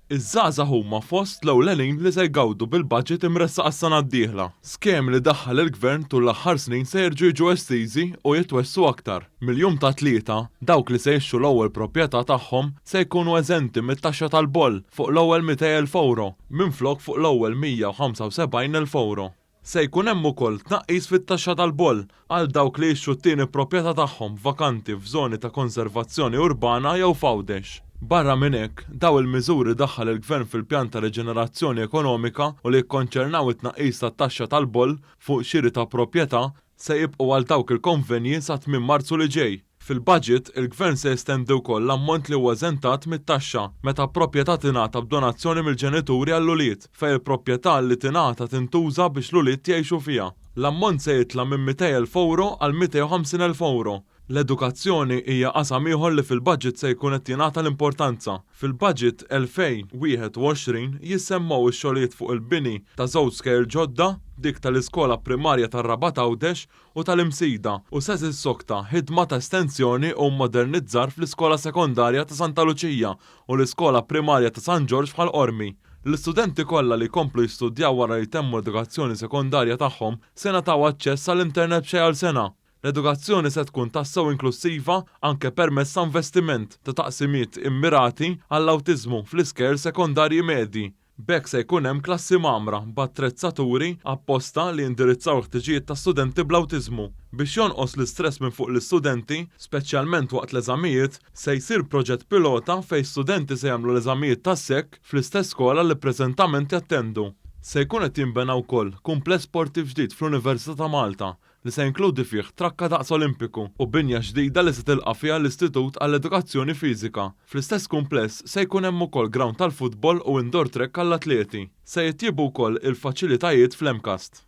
Iż-żgħażagħ huma fost l-ewlenin li se jgawdu bil-budget imressaq għas-sena d-dieħla. Skemi li daħħal il-Gvern tul l-aħħar snin se jerġgħu jiġu estiżi u jitwessgħu aktar. Mill-jum tat-Tlieta, dawk li se jixtru l-ewwel proprjetà tagħhom se jkunu eżenti mit-taxxa tal-boll fuq l-ewwel 200,000 ewro, minflok fuq l-ewwel 175,000 ewro. Se jkun hemm ukoll tnaqqis fit-taxxa tal-boll għal dawk li jixtru t-tieni proprjetà tagħhom vakanti f'żoni ta' konservazzjoni urbana jew f'Għawdex. Barra minn hekk, daw il-miżuri daħħal il-Gvern fil-pjan ta' riġenerazzjoni ekonomika u li jikkonċernaw it-tnaqqis tat-taxxa tal-boll fuq xiri ta' proprjetà se jibqgħu għal dawk il-konvenji sa tmiem Marzu li ġej. Fil-budget, il-Gvern se jestendi wkoll l-ammont li huwa eżentat mit-taxxa meta proprjetà tingħata b'donazzjoni mill-ġenituri għall-ulied, fejn il-proprjetà li tingħata tintuża biex l-ulied jgħixu fiha. L-ammont se jitla' minn 200,000 ewro għal 250,000 ewro. L-edukazzjoni hija qasam ieħor li fil-budget se jkun qed jingħata l-importanza. Fil-budget 2021 jissemmew ix-xogħlijiet fuq il-bini ta' żewġ skejjel ġodda, dik tal-Iskola Primarja tar-Rabat Għawdex u tal-Imsida u se tissokta ħidma ta' estensjoni u mmodernizzar fl-Iskola Sekondarja ta' Santa Luċija u l-Iskola Primarja ta' San Ġorġ f'Ħal Qormi. L-istudenti kollha li jkomplu jistudjaw wara li jtemmu l-edukazzjoni sekondarja tagħhom se jingħataw aċċess għall-internet b'xejn għal sena. L-edukazzjoni se tkun tassew inklussiva anke permezz ta' investiment ta' taqsimiet immirati għall-awtiżmu fl-iskejjel sekondarji medji. B'hekk se jkun hemm klassi mgħammra b'attrezzaturi apposta li jindirizzaw il-ħtiġijiet ta' studenti bl-awtiżmu. Biex jonqos l-istress minn fuq l-istudenti, speċjalment waqt l-eżamijiet, se jsir proġett pilota fejn studenti se jagħmlu l-eżamijiet tas-SEC fl-istess skola li preżentament jattendu. Se jkun qed jinbena wkoll kumpless sportiv ġdid fl-Università ta' Malta li se jinkludi fih trakka daqs Olimpiku u binja ġdida li se tilqa' fiha l-Istitut għall-Edukazzjoni Fiżika. Fl-istess kumpless se jkun hemm ukoll grawnd tal-futbol u indoor track għall-atleti. Se jitjiebu wkoll il-faċilitajiet fl-MCAST.